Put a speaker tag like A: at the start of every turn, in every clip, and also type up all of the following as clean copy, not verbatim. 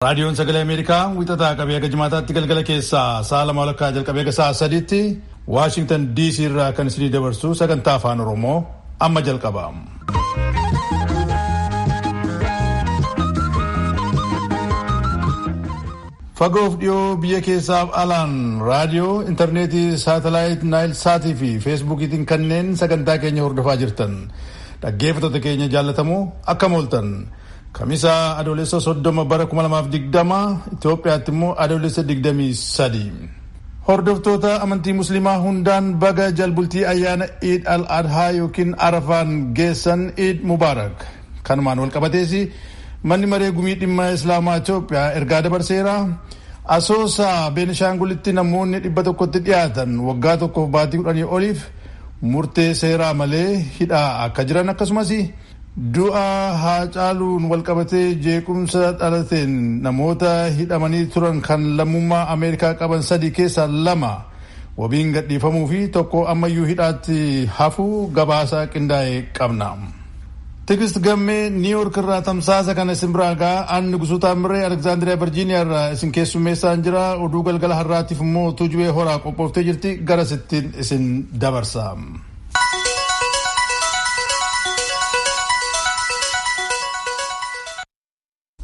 A: Raadiyoon Sagalee Ameerikaa wixataa qabee haga jimaataatti galgala keessaa sa'a 2:30 jalqabee haga sa'a 3tti Waashingtan DC irraa kan isinii dabarsu sagantaa afaan Oromoo amma jalqaba. Fagoof dhiyoo biyya keessaaf alaan raadiyoo, intarneetii, saatalaayit, naayil saatii fi feesbuukiitiin kanneen sagantaa keenya hordofaa jirtan dhaggeeffattoota keenya jaallatamoo akkam ooltan. Kamisaa Adoolessa 30 bara 2020, Itoophiyaatti immoo Adoolessa 23. Hordoftoota amantii Musliimaa hundaan baga jalbultii ayyaana Iid al Adhaa yookiin Arafaan geessan, Iid Mubaarak. Kanumaan wal qabatees manni maree gumii dhimma Islaamaa Itoophiyaa ergaa dabarseera. Asoosaa Beenishaangulitti namoonni 100tti dhiyaatan waggaa tokkoof baatii 10 oliif murtee seeraa malee hidhaa akka jiran, akkasumas du'a Haacaaluun walqabatee jeequmsa dhalateen namoota hidhamanii turan kan lammummaa Ameerikaa qaban sadii keessaa lama wabiin gadhiifamuu fi tokko ammayyuu hidhaatti hafuu gabaasa qindaa'e qabna. Tigist Gammee Niiyork irraa tamsaasa kana isin biraa ga'a. Anni Nugusuu Taamiree Alekzaandiriyaa Virjiiniyaa irraa isin keessummeessaan jira. Oduu galgala har'aatiif immoo Tuujubee Horaa qophooftee jirti, gara sittiin isin dabarsa.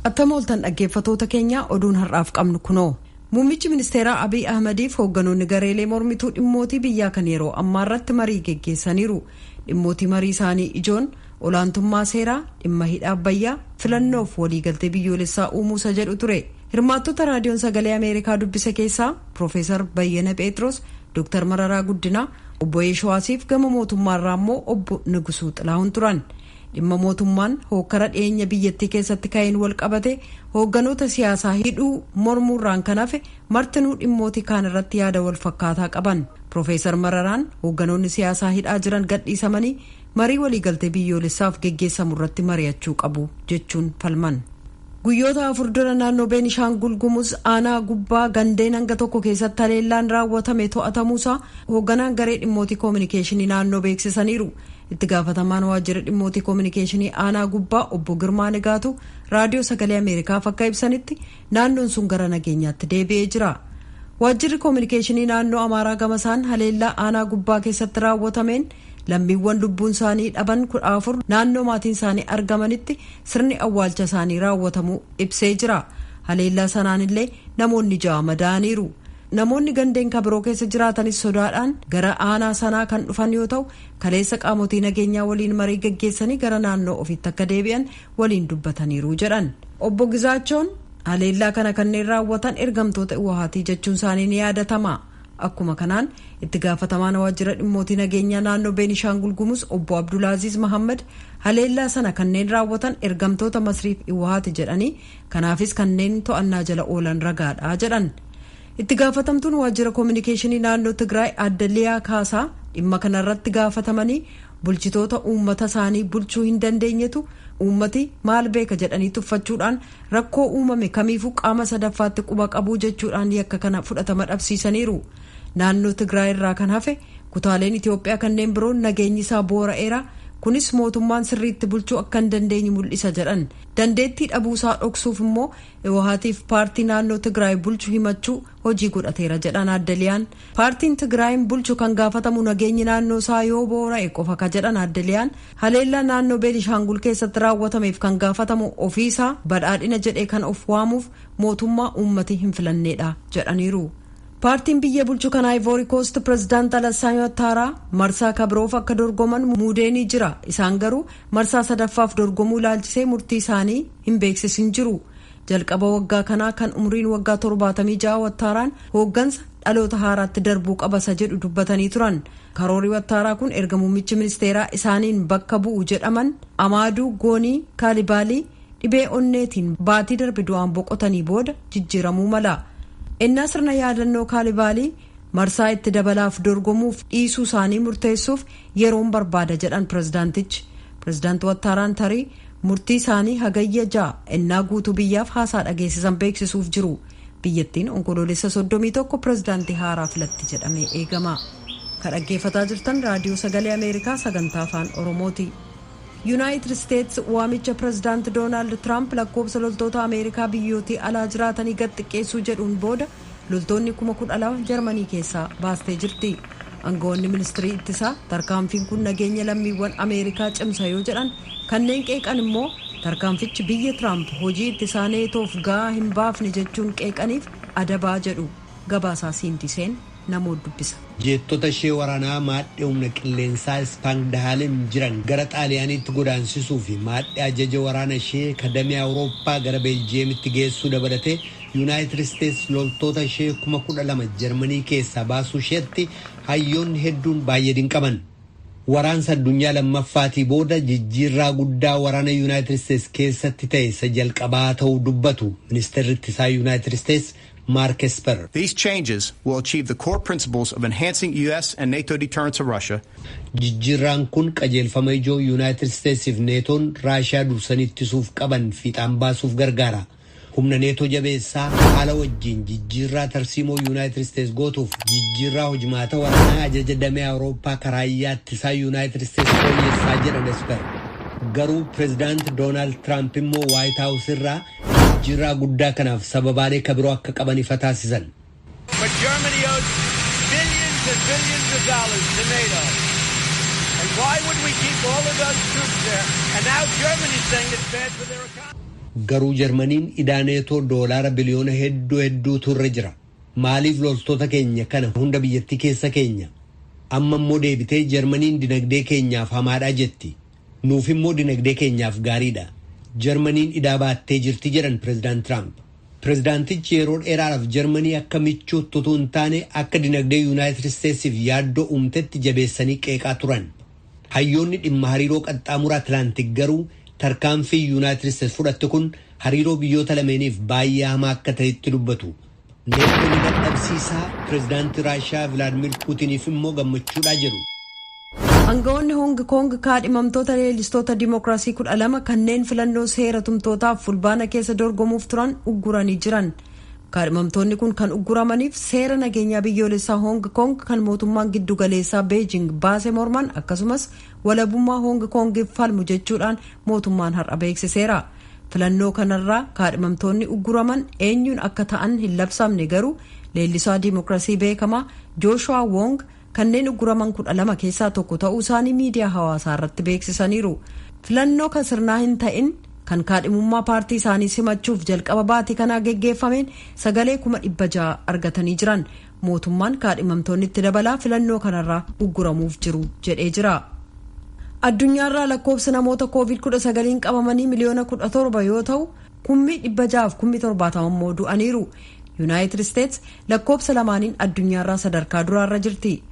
B: Attam ooltan dhaggeeffatoota keenya, oduun har'aaf qabnu kunoo. Muummichi ministeeraa Abiy Ahmadiif hoogganoonni gareelee mormituu dhimmootii biyyaa kan yeroo ammaa irratti marii geggeessaniiru. Dhimmootii marii isaanii ijoon olaantummaa seeraa, dhimma hidha Abbayyaa, filannoof waliigaltee biyyoolessaa uumuusa jedhu ture. Hirmaattota Raadiyoon Sagalee Ameerikaa dubbise keessaa Piroofeesar Bayyana Pheexroos, Dooktar Mararaa Guddinaa, obbo Yeeshuwaasiif gama mootummaarraa immoo obbo Nugusuu Xilahuun turan. Dhimma mootummaan hookkara dhiyeenya biyyattii keessatti ka'een wal qabate hoogganoota siyaasaa hidhuu mormuurraan kan hafe martinuu dhimmootii kaan irratti yaada wal fakkaataa qaban. Piroofeesar Mararaan hoogganoonni siyaasaa hidhaa jiran gadhiisamanii marii waliigaltee biyyoolessaaf geggeessamu irratti mari'achuu qabu jechuun falman. Guyyoota 4 dura naannoo Beenishaangul Gumuz aanaa Gubbaa gandeen hanga tokko keessatti haleellaan raawwatame to'atamuusaa hoogganaan garee dhimmootii koominikeeshinii naannoo beeksisaniiru. Itti gaafatamaan waajjira dhimmootii koominikeeshinii aanaa Gubbaa obbo Girmaa Nigaatu Raadiyoo Sagalee Ameerikaaf akka ibsanitti, naannoon sun gara nageenyaatti deebi'ee jira. Waajjirri koominikeeshinii naannoo Amaaraa gamasaan haleellaa aanaa Gubbaa keessatti raawwatameen lammiiwwan lubbuun isaanii dhaban 14 naannoo maatiin isaanii argamanitti sirni awwaalcha isaanii raawwatamuu ibsee jira. Haleellaa sanaan illee namoonni 6 madaa'aniiru. Namoonni gandeen kabiroo keessa jiraatanis sodaadhaan gara aanaa sanaa kan dhufan yoo ta'u, kaleessa qaamotii nageenyaa waliin marii geggeessanii gara naannoo ofiitti akka deebi'an waliin dubbataniiru jedhan. Obbo Gizaachoon haleellaa kana kanneen raawwatan ergamtoota Iwahaatii jechuun isaanii ni yaadatama. Akkuma kanaan itti gaafatamaan waajjira dhimmootii nageenyaa naannoo Beenishaangul Gumuz obbo Abdulaaziz Mahammad haleellaa sana kanneen raawwatan ergamtoota Masriif Iwahaati jedhanii, kanaafis kanneen to'annaa jala oolan ragaadha jedhan. Itti gaafatamtuun waajjira koominikeeshinii naannoo Tigraay adda Liyaa Kaasaa dhimma kanarratti gaafatamanii, bulchitoota uummata isaanii bulchuu hin dandeenyetu uummati maal beeka jedhanii tuffachuudhaan rakkoo uumame kamiifuu qaama sadaffaatti quba qabuu jechuudhaan yakka kana fudhatama dhabsiisaniiru. Naannoo Tigraay irraa kan hafe kutaaleen Itoophiyaa kanneen biroon nageenyi isaa boora'eera, kunis mootummaan sirriitti bulchuu akka hin dandeenye mul'isa jedhan. Dandeettii dhabuusaa dhoksuuf immoo Iwahaatiif paartii naannoo Tigraay bulchu himachuu hojii godhateera jedhan adda Liyaan. Paartiin Tigraayin bulchu kan gaafatamu nageenyi naannoo isaa yoo boora'e qofa ka jedhan adda Liyaan, haleellaa naannoo Beenishaangul keessatti raawwatameef kan gaafatamu ofiisaa badhaadhina jedhee kan of waamuuf mootummaa uummati hin filanneedha jedhaniiru. Paartiin biyya bulchu kan Ivory Coast pirezidaant Alassaan Ouattara marsaa kabiroof akka dorgoman muudeenii jira. Isaan garuu marsaa sadaffaaf dorgomuu ilaalchisee murtii isaanii hin beeksisin jiru. Jalqaba waggaa kanaa kan umriin waggaa 76 Ouattaraan hooggansa dhaloota haaraatti darbuu qaba isa jedhu dubbatanii turan. Karoorri Ouattara kun erga muummichi ministeeraa isaaniin bakka bu'u jedhaman Amaaduu Goonii Kaalibaalii dhibee onneetiin baatii darbe du'aan boqotanii booda jijjiiramuu mala. Ennaa sirna yaadannoo Kaalibaalii marsaa itti dabalaaf dorgomuuf dhiisuu isaanii murteessuuf yeroon barbaada jedhan pirezidaantichi. Pirezidaanti Wattaaraan tarii murtii isaanii Hagayya 6 ennaa guutuu biyyaaf haasaa dhageessisan beeksisuuf jiru. Biyyattiin Onkoloolessa 31 pirezidaantii haaraa filatti jedhamee eegama. Ka dhaggeeffataa jirtan Raadiyoo Sagalee Ameerikaa sagantaa Afaan Oromooti. Yuunaayitid Isteets waamicha pirezidaanti Doonaald Tiraamp lakkoofsa loltoota Ameerikaa biyyootii alaa jiraatanii gad xiqqeessuu jedhuun booda loltoonni 12,000 Jarmanii keessaa baastee jirti. Aangawoonni ministirii ittisaa tarkaanfiin kun nageenya lammiiwwan Ameerikaa cimsa yoo jedhan, kanneen qeeqan immoo tarkaanfichi biyya Tiraamp hojii ittisaa Neetoof ga'aa hin baafne jechuun qeeqaniif adabaa jedhu. Gabaasaa Siintiseen namoota dubbisa.
C: Jeettota ishee waraanaa maadhee humna qilleensaa Ispaangdahaalem jiran gara Xaaliyaaniitti godaansisuu fi maadhee ajaja waraana ishee kadamee Awurooppaa gara Beeljiyeemitti geessuu dabalatee Yuunaayitid Isteets loltoota ishee 12,000 Jarmanii keessaa baasuu isheetti hayyoonni hedduun baay'ee dinqaman. Waraansa addunyaa lammaffaatii booda jijjiirraa guddaa waraana Yuunaayitid Isteets keessatti ta'e isa jalqabaa ta'uu dubbatu ministeerri ittisaa Yuunaayitid Isteets Mark Esper.
D: These changes will achieve the core principles of enhancing U.S. and NATO deterrence of Russia.
C: Jijjiirraan kun qajeelfama ijoo Yuunaayitid Isteetsiif Neetoon Raashiyaa dursanii ittisuuf qaban fiixaan baasuuf gargaara. Humna Neetoo jabeessaa haala wajjin jijjiirraa tarsiimoo Yuunaayitid Isteets gootuuf jijjiirraa hojimaata waraanaa ajaja damee Awurooppaa karaa ittisaa Yuunaayitid Isteets fooyyessaa jedhan Esper. Garuu pireezidaanti Doonaald Tiraamp immoo Waayit Haawus irraa jijjiirraa guddaa kanaaf sababaalee kabiroo akka qaban ifa taasisan.
E: But Germany owes billions and billions of dollars to NATO. And why would we keep all of those troops there? And now Germany's saying it's bad for their economy.
C: Garuu Jarmaniin idaa Neetoo doolaara biliyoona hedduu hedduutu irra jira. Maaliif loltoota keenya kana hunda biyyattii keessa keenya? Amma immoo deebitee Jarmaniin dinagdee keenyaaf hamaadhaa jetti. Nuuf immoo dinagdee keenyaaf gaariidha. Jarmaniin idaa baattee jirti jedhan pireezidaant Tiraamp. Pireezidaantichi yeroo dheeraadhaaf Jarmanii akka michuutti utuu hin taane akka dinagdee Yuunaayitid Isteetsiif yaaddoo uumtetti jabeessanii qeeqaa turan. Hayyoonni dhimma hariiroo qaxxaamura Atlaantik garuu tarkaanfii Yuunaayitid Isteets fudhatte kun hariiroo biyyoota lameeniif baay'ee hamaa akka ta'etti dubbatu. Neetoo ni dadhabsiisaa, pireezidaantii Raashiyaa Vilaadimir Puutiniif immoo gammachuudhaa jedhu.
B: Aangawoonni Hong Kong kaadhimamtoota leellistoota dimookiraasii 12 kanneen filannoo seera tumtootaaf Fulbaana keessa dorgomuuf turan ugguranii jiran. Kaadhimamtoonni kun kan ugguramaniif seera nageenyaa biyyoolessaa Hong Kong kan mootummaan giddugaleessaa Beejing baase morman, akkasumas walabummaa Hong Kongiif falmu jechuudhaan mootummaan har'a beeksiseera. Filannoo kanarraa kaadhimamtoonni ugguraman eenyuun akka ta'an hin labsamne, garuu leellisaa dimookiraasii beekamaa Jooshuwaa Wong kanneen ugguraman 12 keessaa tokko ta'uu isaanii miidiyaa hawaasaa irratti beeksisaniiru. Filannoo kan sirnaa hin ta'in kan kaadhimummaa paartii isaanii simachuuf jalqaba baatii kanaa geggeeffameen sagalee 600,000 argatanii jiran. Mootummaan kaadhimamtoonni itti dabalaa filannoo kanarraa ugguramuuf jiru jedhee jira. Addunyaarraa lakkoofsa namoota Koovid 19 qabamanii miliyoona 17 yoo ta'u, 670,070 immoo du'aniiru. Yuunaayitid Isteets lakkoofsa lamaaniin addunyaarraa sadarkaa duraarra jirti.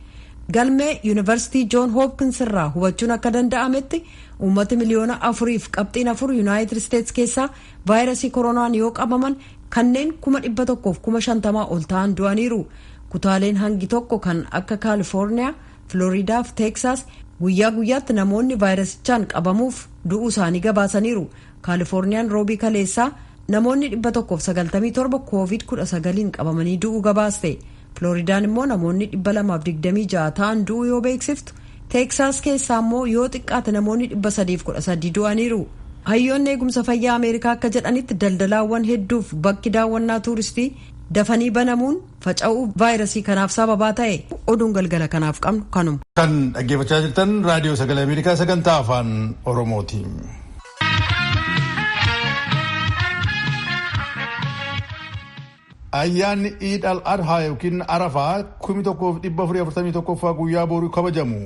B: Galmee Yuunivarsiitii Joon Hoopkins irraa hubachuun akka danda'ametti, uummata miliyoona 4.4 Yuunaayitid Isteets keessaa vaayirasii koronaan yoo qabaman, kanneen 150,000 ol ta'an du'aniiru. Kutaaleen hangi tokko kan akka Kaalifoorniyaa, Filooriidaa fi Teeksaas guyyaa guyyaatti namoonni vaayirasichaan qabamuuf du'uu isaanii gabaasaniiru. Kaalifoorniyaan Roobii kaleessaa namoonni 197 Koovid 19 qabamanii du'uu gabaaste. Filooriidaan immoo namoonni 226 ta'an du'uu yoo beeksiftu, Teeksaas keessaa immoo yoo xiqqaate namoonni 313 du'aniiru. Hayyoonni eegumsa fayyaa Ameerikaa akka jedhanitti, daldalaawwan hedduuf bakki daawwannaa tuuristii dafanii banamuun faca'uu vaayirasii kanaaf sababaa ta'e. Oduun galgala kanaaf qabnu kanuma.
A: Kan dhaggeeffachaa jirtan Raadiyoo Sagalee Ameerikaa sagantaa Afaan Oromooti. Ayyaanni Iid al Adhaa yookiin Arafaa 1441ffaa guyyaa boruu kabajamu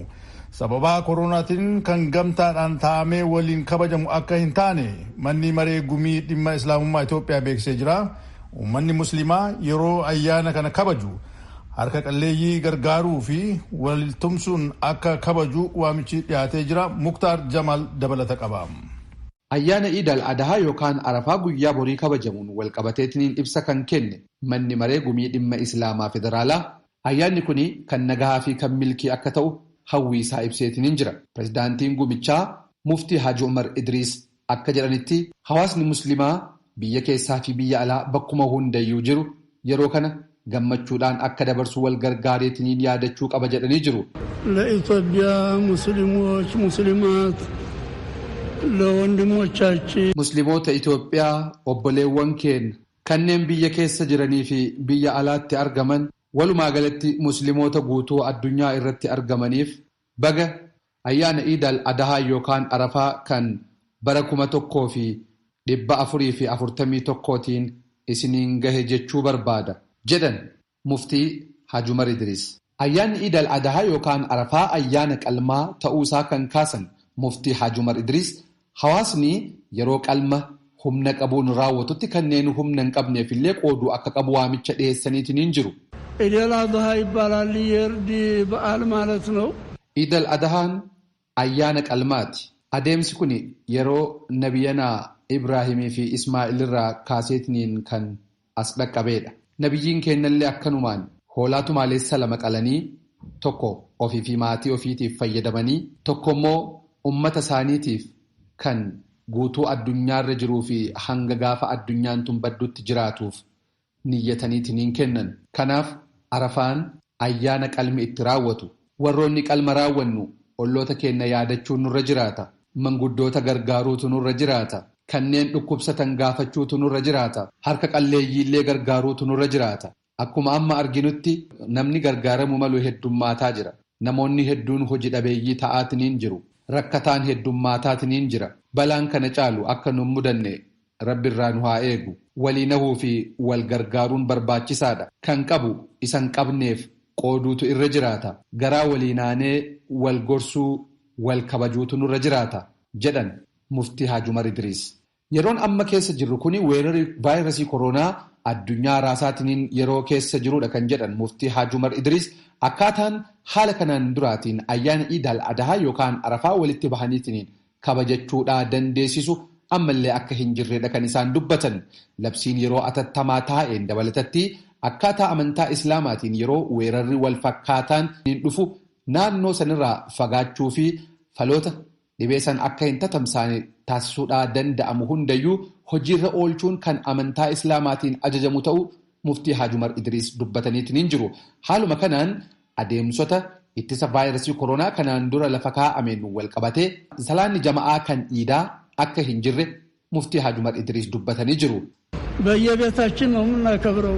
A: sababaa koronaatiin kan gamtaadhaan taa'amee waliin kabajamu akka hin taane manni maree gumii dhimma Islaamummaa Itoophiyaa beeksisee jira. Uummanni Musliimaa yeroo ayyaana kana kabaju harka qalleeyyii gargaaruu fi waltumsuun akka kabaju waamichi dhiyaatee jira. Muktaar Jamaal dabalata qaba.
F: Ayyaana Iid al Adhaa yookaan Arafaa guyyaa borii kabajamuun walqabateetiin ibsa kan kenne manni maree gumii dhimma Islaamaa federaalaa, ayyaanni kun kan nagahaa fi kan milkii akka ta'u hawwii isaa ibseetiin jira. Pireezidaantiin gumichaa Muftii Haji Umar Idriis akka jedhanitti, hawaasni Musliimaa biyya keessaa fi biyya alaa bakkuma hundayyuu jiru yeroo kana gammachuudhaan akka dabarsu wal gargaareetiin yaadachuu qaba jedhanii jiru.
G: ለኢትዮጵያ ሙስሊሞች ሙስሊማት ለወንድሞቻችን
F: Musliimoota Itoophiyaa obboleewwan keenya kanneen biyya keessa jiranii fi biyya alaatti argaman walumaa galatti musliimoota guutuu addunyaa irratti argamaniif baga ayyaana Iidal Adahaa yookaan Arafaa kan bara 1441tiin isiniin gahe jechuu barbaada jedhan muftii Haji Umar Idris. Ayyaanni Iidal Adahaa yookaan Arafaa ayyaana qalmaa ta'uusaa kan kaasan muftii Haji Umar Idris hawaasni yeroo qalma humna qabuun raawwatutti kanneen humna hin qabneef illee qooduu akka qabu waamicha dhiyeessaniitiin hin jiru.
G: ኢደል አድሃ ይባላል። የእርድ በዓል ማለት ነው።
F: Iidal Adahaan ayyaana qalmaati. Adeemsi kun yeroo nabiyyanaa Ibraahimii fi Ismaa'il irraa kaaseetiniin kan as dhaqqabeedha. Nabiyyiin keenyallee akkanumaan hoolaa tumaaleessa lama qalanii tokko ofii fi maatii ofiitiif fayyadamanii tokko immoo ummata isaaniitiif kan guutuu addunyaarra jiruu fi hanga gaafa addunyaan tun baddutti jiraatuuf niyyataniitiin kennan. Kanaaf Arafaan ayyaana qalmi itti raawwatu. Warroonni qalma raawwannu olloota keenya yaadachuun nurra jiraata. Manguddoota gargaaruutu nurra jiraata. Kanneen dhukkubsatan gaafachuutu nurra jiraata. Harka qalleeyyiillee gargaaruutu nurra jiraata. Akkuma amma arginutti namni gargaaramu malu heddummaataa jira. Namoonni hedduun hojii dhabeeyyii ta'aatiniin jiru. Rakkataan heddummaataatiniin jira. Balaan kana caalu akka nu mudanne rabbi irraa nu haa eegu. Walii nahuu fi wal gargaaruun barbaachisaadha. Kan qabu isa hin qabneef qooduutu irra jiraata. Garaa walii naanee wal gorsuu wal kabajuutu nurra jiraata jedhan muftii Haji Umar Idris. Yeroon amma keessa jirru kuni weerarri vaayirasii koronaa addunyaa raasaatiniin yeroo keessa jirudha kan jedhan muftii Haji Umar Idris akkaataan haala kanaan duraatiin ayyaana Iidal Adahaa yookaan Arafaa walitti bahaniitiin kabajachuudhaa dandeessisu ammallee akka hin jirredha kan isaan dubbatan. Labsiin yeroo atattamaa taa'een dabalatatti akkaataa amantaa Islaamaatiin yeroo weerarri wal fakkaataan dhufu naannoo sanirraa fagaachuu fi faloota dhibee san akka hin tatamsaane taasisuudhaa danda'amu hundayyuu hojiirra oolchuun kan amantaa Islaamaatiin ajajamu ta'uu muftii Haji Umar Idris dubbataniitiin hin jiru. Haaluma kanaan adeemsota ittisa vaayirasii koronaa kanaan dura lafa kaa'ameen wal qabatee salaanni jama'aa kan iidaa akka hin jirre muftii Haji Umar Idris dubbatanii jiru.
G: በየቤታችን ነው የምናከብረው።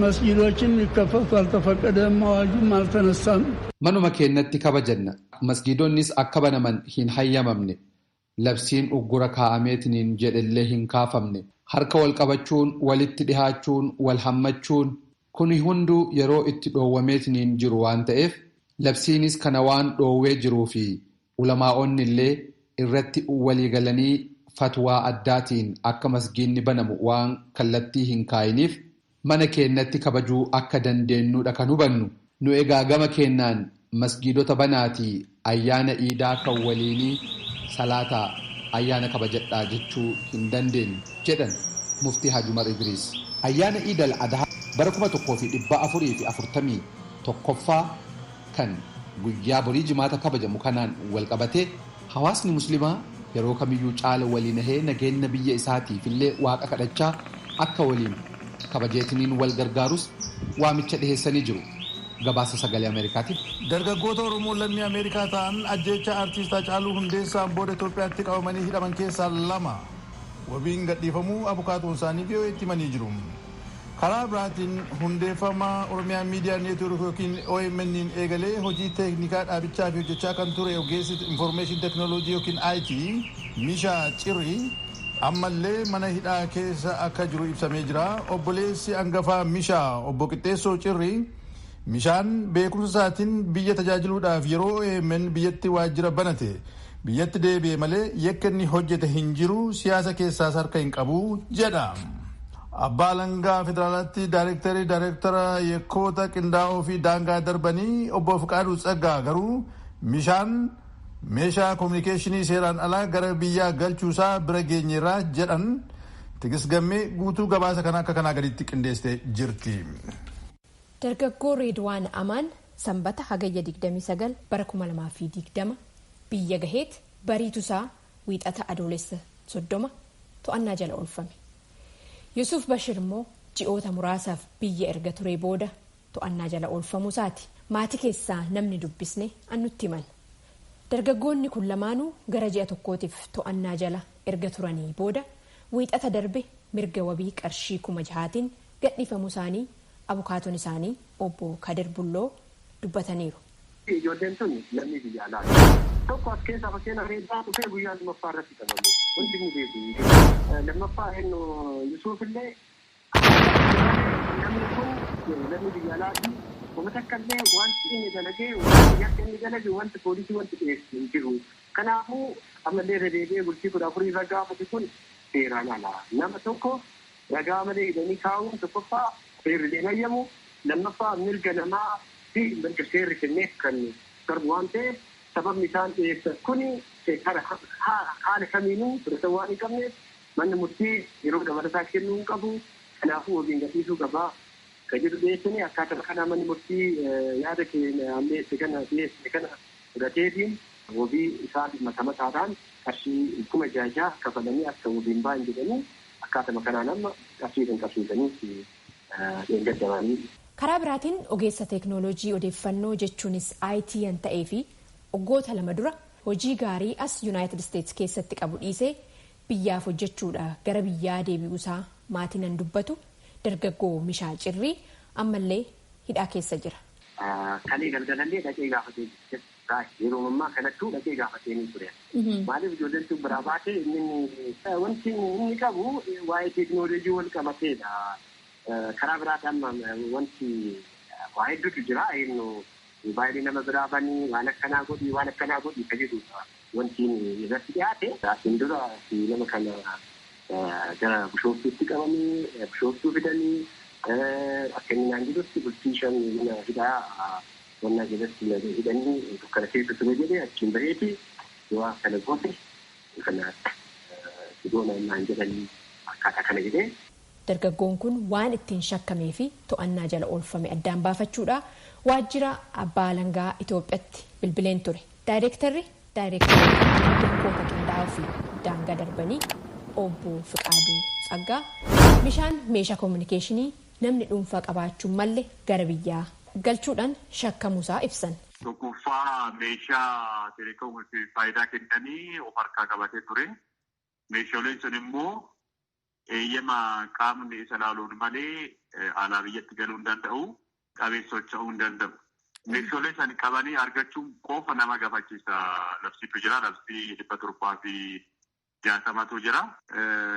G: መስጊዶችም ሊከፈቱ አልተፈቀደም፣ አዋጁም አልተነሳም።
F: Manuma keenyatti kabajanna. Masgiidonnis akka banaman hin hayyamamne. Labsiin uggura kaa'ameetiniin jedhellee hin kaafamne. Harka wal qabachuun, walitti dhihaachuun, wal hammachuun kuni hunduu yeroo itti dhoowwameetiniin jiru waan ta'eef labsiinis kana waan dhoowwee jiruu fi ulamaa'onni illee irratti waliigalanii fatwaa addaatiin akka masgiidni banamu waan kallattii hin kaayiniif mana keenyatti kabajuu akka dandeenyudha kan hubannu. Nu egaa gama keenyaan masgiidota banaatii ayyaana iidaa kan waliinii salaataa ayyaana kabajadhaa jechuu hin dandeenyu jedhan muftii Haji Umar Idris. Ayyaana Iidal Adhaa bara 1441ffaa kan guyyaa borii jimaata kabajamu kanaan wal qabatee hawaasni muslimaa yeroo kamiyyuu caala waliin nahee nageenya biyya isaatiif illee waaqa kadhachaa akka waliin kabajeetiniin wal gargaarus waamicha dhiheessanii jiru. Gabaasa sagalee Ameerikaatiif.
A: Dargaggoota Oromoo lammii Ameerikaa ta'an ajjeecha artiist Haacaaluu Hundeessaan booda Itoophiyaatti qabamanii hidhaman keessaa lama wabiin gadhiifamuu abukaatoon isaanii VOA'tti himanii jiru. Karaa biraatiin hundeeffama Oromiyaa Miidiyaa Neetwoork yookiin OMN'n eegalee hojii teeknikaa dhaabichaa fi hojjechaa kan ture ogeessi Infoormeeshin Teeknooloojii yookiin IT Mishaa Cirrii ammallee mana hidhaa keessa akka jiru ibsamee jira. Obboleessi hangafaa Mishaa obbo Qixxeessoo Cirrii Mishaan beekumsa isaatiin biyya tajaajiluudhaaf yeroo OMN biyyatti waajjira banate biyyatti deebi'e malee yakka inni hojjete hin jiru siyaasa keessaas harka hin qabu jedha. Abbaa Alangaa Federaalaatti Daayirektarii Daayirektara yakkoota qindaa'oo fi daangaa darbanii obbo Fiqaaduu Tsaggaa garuu Mishaan meeshaa koominikeeshinii seeraan alaa gara biyyaa galchuusaa bira geenyeerraa jedhan Tigist Gammee guutuu gabaasa kana akka kanaa gaditti qindeessitee jirti.
H: Dargaggoo Reedwaan Amaan sanbata hagayya 29 bara 2020 biyya gaheet bariitusaa wiixata adoolessa 30 to'annaa jala oolfame. Yuusuf Bashir immoo ji'oota muraasaaf biyya erga turee booda to'annaa jala oolfamuu isaati. Maatii keessaa namni dubbisne annutti himan. Dargaggoonni kun lamaanuu gara ji'a tokkootiif to'annaa jala erga turanii booda wiixata darbe mirga wabii qarshii 6,000tiin gadhiifamuu isaanii abukaatoon isaanii obbo Kadir Bulloo dubbataniiru.
I: Ijoolleen tun lammii biyya alaati. Tokko as keessaa fakkeenyaaf Reedwaan dhufee guyyaa lammaffaa irratti qabame. Wanti inni beeku hin jiru. Lammaffaa eenyu, Yusuuf illee, namni kun lammii biyya alaati. Wanta takka illee wanti inni dalagee, wanti yakka inni dalage, wanti poolisii wanti dhiyeessu hin jiru. Kanaafuu ammallee irra deebi'ee bultii 14 irra gaafate kun seeraan ala. Nama tokko ragaa malee hidhanii kaa'uun tokkoffaa seerri hin hayyamu, lammaffaa mirga namaa fi mirga seerri kenneef kan darbu waan ta'eef, sababni isaan dhiyeessan kuni haala kamiinuu fudhatama waan hin qabneef manni murtii yeroo dabalataa kennuu hin qabu. Kanaafuu wabiin gadhiisuu qabaa. Kan jedhu dhiyeessanii, akkaataa kanaa manni murtii yaada keenya ammeesse kana dhiyeessine kana fudhateetiin wabii isaa mata mataadhaan qarshii 6,000 kafalanii akka wabiin ba'an jedhanii, akkaatuma kanaan amma qarshii kan qabsiisanii dheengaddamanii.
H: Karaa biraatiin ogeessa teeknooloojii odeeffannoo, jechuunis IT yan ta'ee fi waggoota 2 dura hojii gaarii as Yuunaayitid Isteetsi keessatti qabu dhiisee biyyaaf hojjechuudha gara biyyaa deebi'uusaa maatiin an dubbatu, dargaggoo Mishaa Cirrii ammallee hidhaa keessa jira.
I: Kalee galgalallee dhaqee gaafatee jira. Yeroo ammaa kanattuu dhaqee gaafatee ni ture. Maaliif ijoolleen tun biraa baate, inni wanti inni qabu waa'ee teeknooloojii wal qabateedha. Karaa biraati amma wanti waa hedduutu jira. Moobaayilii nama biraa banii, waan akkanaa godhi, waan akkanaa godhi ka jedhudha. Wanti irratti dhiyaate asiin dura nama kana gara Bishooftuutti qabanii, Bishooftuu fidanii, akka inni naan jedhutti bultii 5 mana hidhaa wannaa jalatti hidhanii dukkana keessa ture jedhee, achiin baheeti yoo akkana goote kana goona naan jedhanii, akkaataa kana jedhee.
H: Dargaggoon kun waan ittiin shakkamee fi to'annaa jala oolfame addaan baafachuudha waajjira abbaa alangaa Itoophiyaatti bilbileen ture. Daayireektarri daayireektarri yakkoota qindaa'oo fi daangaa darbanii obbo Fiqaaduu Tsaggaa, Mishaan meeshaa koominikeeshinii namni dhuunfaa qabaachuu malle gara biyyaa galchuudhaan shakkamuusaa ibsan.
J: Tokkoffaa, meeshaa teleekoomii faayidaa kennanii of harkaa qabatee ture. Meeshaaleen sun immoo eeyyama qaamni isa laaluun malee alaa biyyatti galuu hin danda'u. Qabee socho'uu hin danda'u. Meeshaalee san qabanii argachuun qofa nama gaafachiisa. Labsiitu jira. Labsii 760tu jira.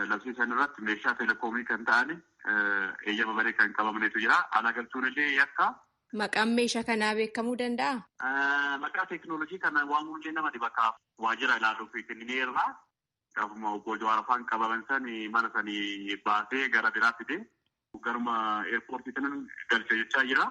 J: Labsii san irratti meeshaa teleekoomii kan ta'an eeyyama malee kan qabamnetu jira. Alaa galchuun illee yakka.
H: Maqaan meeshaa kanaa beekamuu danda'a?
J: Maqaa teeknooloojii kana waamuun illee nama dhiba, waajjira ilaaluuf kennineerra. Gaafuma obbo Jawaar afaan qabaman sani mana sanii baasee gara biraa fide, garuma eerpoortii sanan galche jechaa jira.